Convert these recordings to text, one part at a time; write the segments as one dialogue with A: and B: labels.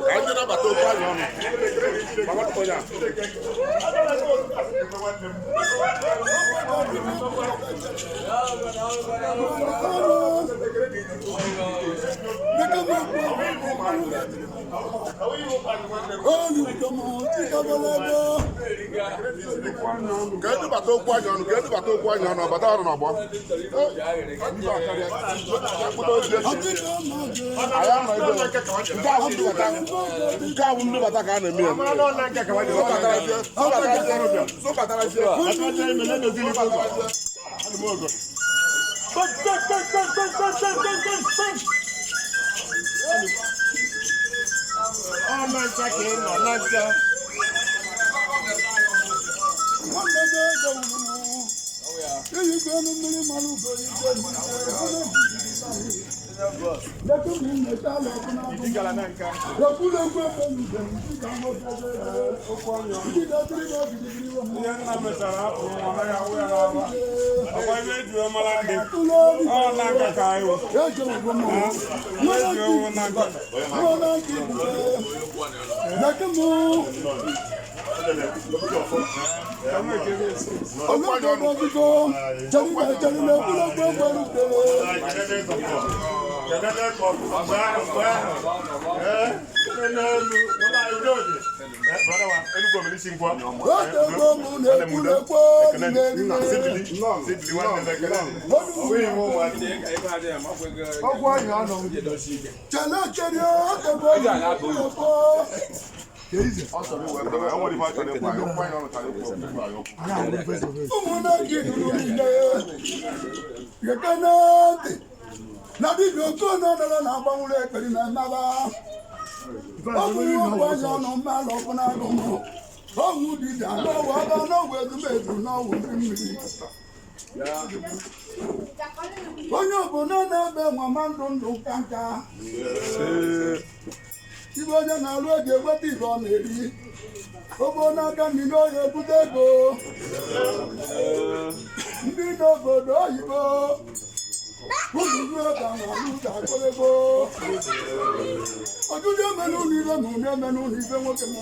A: Ka ndị nabata okwu anyị ọnụ. Mama tụkọ ya. Ka edubata okwu anyị ọnụ, ka edubata okwu anyị ọnụ, ọbata ọnụ n'ọgbọ. Ndị ọkarịa, kpụta ozi echi. Anyị anọ ebe nke ahụ ndubata, nke ahụ ndubata ka a na-eme ya. Zọbatarazie, zọbatarazie, zọbatarazie.
B: Ụmụnne gị ruru niile gekene ntị na dibịa oke nọrọ na-agbanwere ekperi na mmaba ọ bụ ihe okwu anya ọnụ mmalụ ọbụla agụmụ ọnwụ dibịa n'ọwụ aba n'ọwụ ezumezu n'ọwụ ndị mmiri onye ọbụla na-ebe nwama ndụ ndụ nka nka ibe onye na-alụ eji enweta ibe ọ na-eri ogbo n'aka mmiri oyi ebute ego ndị n'obodo oyibo unu ruo ebe ahụ ọnụ ga-akpọrọ ego ọjụjụ emena unu ibe ma unu emena unu ibe nwoke m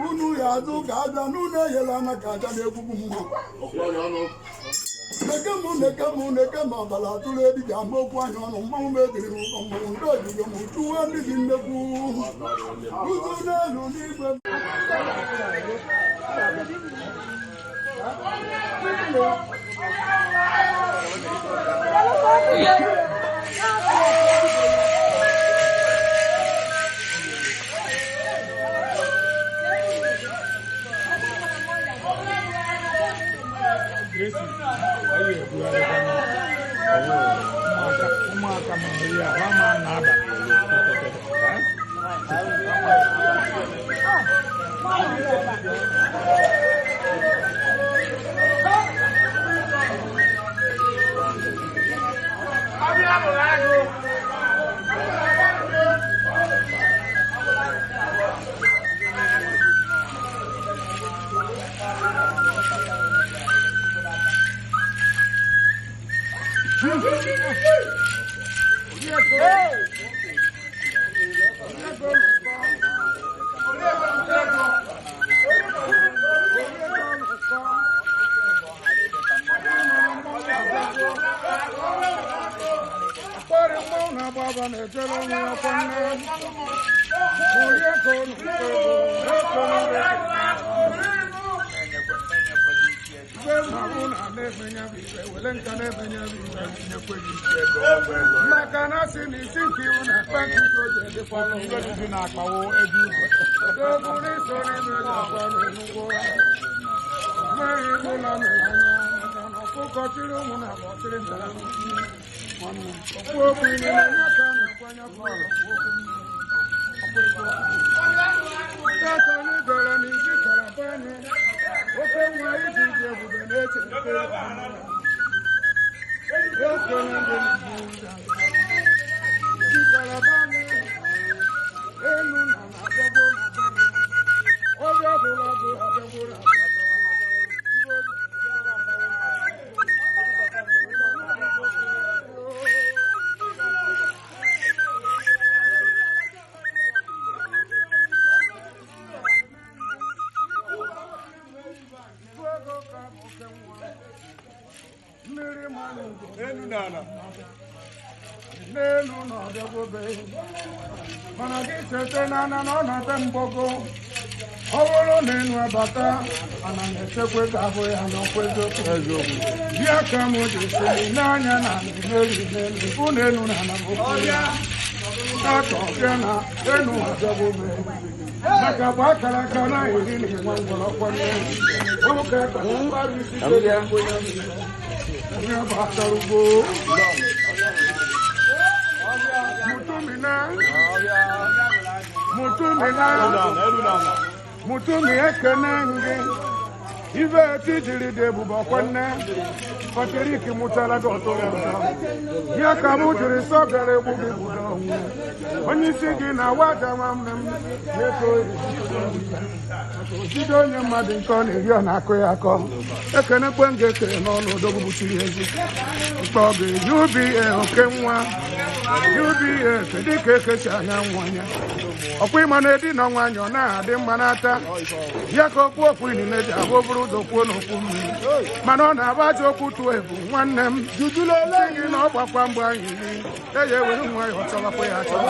B: unu ya azụ ka abịa n'ụlọ enyela anya ka aja na-egbugbu mma neke m neke m neke m ọbara atụrụ ebibịa ama okwu anya ọnụ mmanwụ mebiri m ụkọ mmanwụ ndị ojigo m chụwa ndị dị nnekwu ụzọ n'elu n'igwe.
C: Ụmụaka ma nri a ha ma na-aba n'elu.
B: Maka na asị na isi nke iwu na akpa nke udo ji edịkwala ụgwọ
C: na-akpawo ego igwe.
B: Odogwu n'iso n'ime ga-akwa n'enugwu mmeri ụlọ nụrụ anya maka na ọkụkọ chịrị ụmụ na abụọ chịrị ntara okwu okwu ime anya ka a na-akwanye bọọlụ Tata anyị gara n'iji kalaba anyị oke nwa iji dị ebube na-eche ekenye ndị ji kalaba anyị elu na na-abịagbo ọbịa bụrụ ọgụ abịagboro. N'elu na ọbịagwobe, mana gị cheta na ana na ọ na-ebe mgbogo. Ọ bụrụ na enu abata, ana m echekwa ka ahụ ya n'ọkwa eziokwu. Ya ka m ji siri n'anya na n'elu n'elu bụ n'elu na ana bụ atọ bịa na enu ọbịagwobe. Maka bụ akara aka na iri na nwa ngwọrọkwa nwoke ka mkparị isi ya onye bụ akara ugbo. Mutumina, Mutumina, Mutumi ekene gị. Ife eti jiri dị ebube ọkwanne Patrick mụtara gị ọtụrụ ụtọ. Ya ka mụ jiri sọ bịara egbu gị budo onwe. Onye isi gị na-awa aja nwanne m na-eto ojide onye mmadụ nke ọ na-eri ọ na-akụ ya akọ. Ekenekwe m ga-ekere n'ọnụ odogwu buchiri ezi. Mkpọ gị UBA oke nwa UBA kedu ka ekechi anya nwa ya ọkwa ịma na edi na nwaanyị ọ naghị adị mma n'ata ya ka okwu okwu inine ji abụ bụrụ ụzọ kwuo n'okwu mmiri mana ọ na-agba ajọ okwu tụọ ebu nwanne m jujulele gị na ọ gbakwa mgbe anyị iri eya ewere nwa ya ọ chọwakwa ya achọwa.